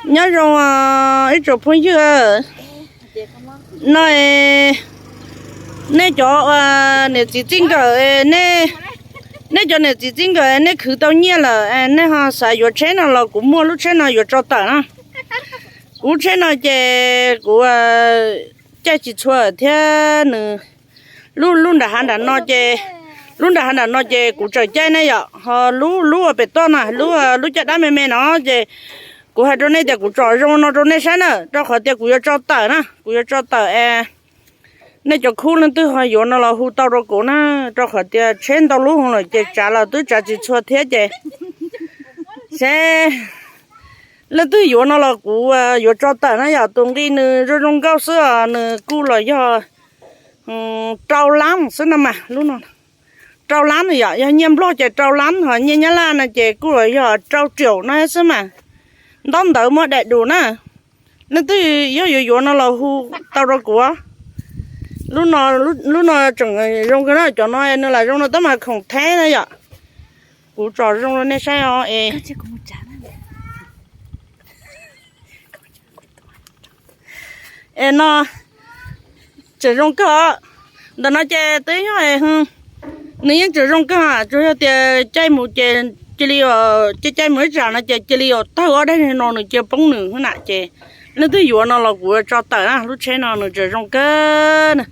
Nyob zoo ib tsoom phooj ywg, no nej cov niam txiv txij nkawm, nej cov niam txiv txij nkawm nej khwv tau nyiaj lawm, nej ho xav yuav tsheb no los kuv muaj lub tsheb no yuav tso tawm na. Kuv tsheb no ces kuv caij tsis txhua thiab nws, lub lub nram hav nram no ces, lub nram hav nram no ces kuv tseem caij na yom, ho lub lub pem toj no, lub lub caj dab me me no ces kuv hais rau nej tias kuv tsom zoo no rau nej saib na, rau qhov tias kuv yuav tso tawm na, kuv yuav tso tawm es nej cov khub leej twg ho yuav no los hu tau rau kuv na, rau qhov tias tsheb ntau lub lawm ces tsav los twb tsav tsis txhua thiab ces seb leej twg yuav no los kuv yuav tso tawm na yom. Tus nqi nws zoo zoo nkauj xwb os, nws kuj los yog rau lab xwb no mas, lub no rau lab no yom, yog nyiaj Nplog ces rau lab, ho nyiaj Nyab Laj no ces kuj los yog rau triệu no xwb mas, ntaub ntawv muaj daim du na. Leej twg yog yuav yuav no los hu tau rau kuv. Lub no, lub no tseem zoo kawg na, cov no nws lam zoo no tab mas khoom theb na yom. Kuv tsom zoo rau nej saib os es es no tseem zoo kawg os. Ntawm no ces twb yog, nws yeej tseem zoo kawg, tsuas yog tias caij mus ces cia li, caij caij mus ib tsam no ces cia li yuav tawg ob daim no nws cia poob nws na ces leej twg yuav no los kuv tso tawm na, lub tsheb no nws tseem zoo kawg na.